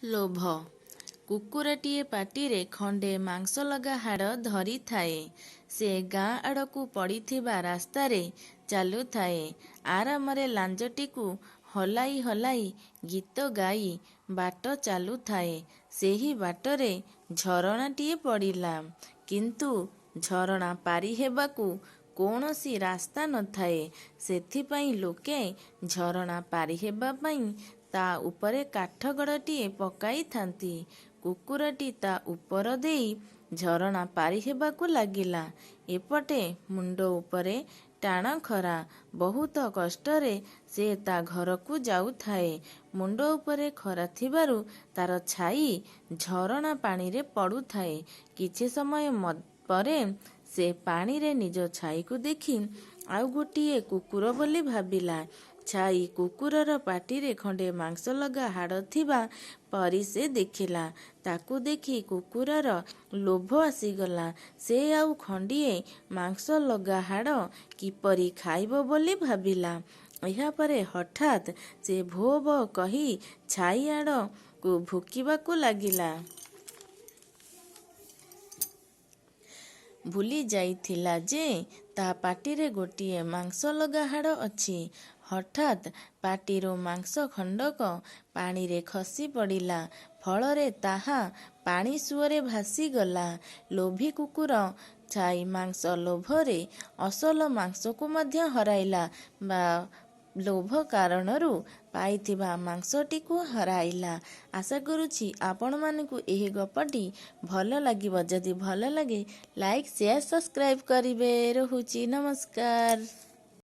ଲୋଭ। କୁକୁରଟିଏ ପାଟିରେ ଖଣ୍ଡେ ମାଂସଲଗା ହାଡ଼ ଧରିଥାଏ। ସେ ଗାଁ ଆଡ଼କୁ ପଡ଼ିଥିବା ରାସ୍ତାରେ ଚାଲୁଥାଏ। ଆରାମରେ ଲାଞ୍ଜଟିକୁ ହଲାଇ ହଲାଇ ଗୀତ ଗାଇ ବାଟ ଚାଲୁଥାଏ। ସେହି ବାଟରେ ଝରଣାଟିଏ ପଡ଼ିଲା। କିନ୍ତୁ ଝରଣା ପାରି ହେବାକୁ କୌଣସି ରାସ୍ତା ନ ଥାଏ। ସେଥିପାଇଁ ଲୋକେ ଝରଣା ପାରି ହେବା ପାଇଁ ତା' ଉପରେ କାଠଗଡ଼ଟିଏ ପକାଇଥାନ୍ତି। କୁକୁରଟି ତା' ଉପର ଦେଇ ଝରଣା ପାରି ହେବାକୁ ଲାଗିଲା। ଏପଟେ ମୁଣ୍ଡ ଉପରେ ଟାଣ ଖରା। ବହୁତ କଷ୍ଟରେ ସେ ତା' ଘରକୁ ଯାଉଥାଏ। ମୁଣ୍ଡ ଉପରେ ଖରା ଥିବାରୁ ତା'ର ଛାଇ ଝରଣା ପାଣିରେ ପଡ଼ୁଥାଏ। କିଛି ସମୟ ପରେ ସେ ପାଣିରେ ନିଜ ଛାଇକୁ ଦେଖି ଆଉ ଗୋଟିଏ କୁକୁର ବୋଲି ଭାବିଲା। ଛାଇ କୁକୁରର ପାଟିରେ ଖଣ୍ଡେ ମାଂସଲଗା ହାଡ଼ ଥିବା ପରି ସେ ଦେଖିଲା। ତାକୁ ଦେଖି କୁକୁରର ଲୋଭ ଆସିଗଲା। ସେ ଆଉ ଖଣ୍ଡିଏ ମାଂସଲଗା ହାଡ଼ କିପରି ଖାଇବ ବୋଲି ଭାବିଲା। ଏହାପରେ ହଠାତ୍ ସେ ଭୋ ଭୋ କହି ଛାଇ ଆଡ଼କୁ ଭୁକିବାକୁ ଲାଗିଲା। ଭୁଲି ଯାଇଥିଲା ଯେ ତା' ପାଟିରେ ଗୋଟିଏ ମାଂସଲଗା ହାଡ଼ ଅଛି। ହଠାତ୍ ପାଟିରୁ ମାଂସ ଖଣ୍ଡକ ପାଣିରେ ଖସି ପଡ଼ିଲା। ଫଳରେ ତାହା ପାଣି ସୁଅରେ ଭାସିଗଲା। ଲୋଭୀ କୁକୁର ଛାଇ ମାଂସ ଲୋଭରେ ଅସଲ ମାଂସକୁ ମଧ୍ୟ ହରାଇଲା ବା ଲୋଭ କାରଣରୁ ପାଇଥିବା ମାଂସଟିକୁ ହରାଇଲା। ଆଶା କରୁଛି ଆପଣମାନଙ୍କୁ ଏହି ଗପଟି ଭଲ ଲାଗିବ। ଯଦି ଭଲ ଲାଗେ, ଲାଇକ୍, ସେୟାର, ସବସ୍କ୍ରାଇବ୍ କରିବେ। ରହୁଛି, ନମସ୍କାର।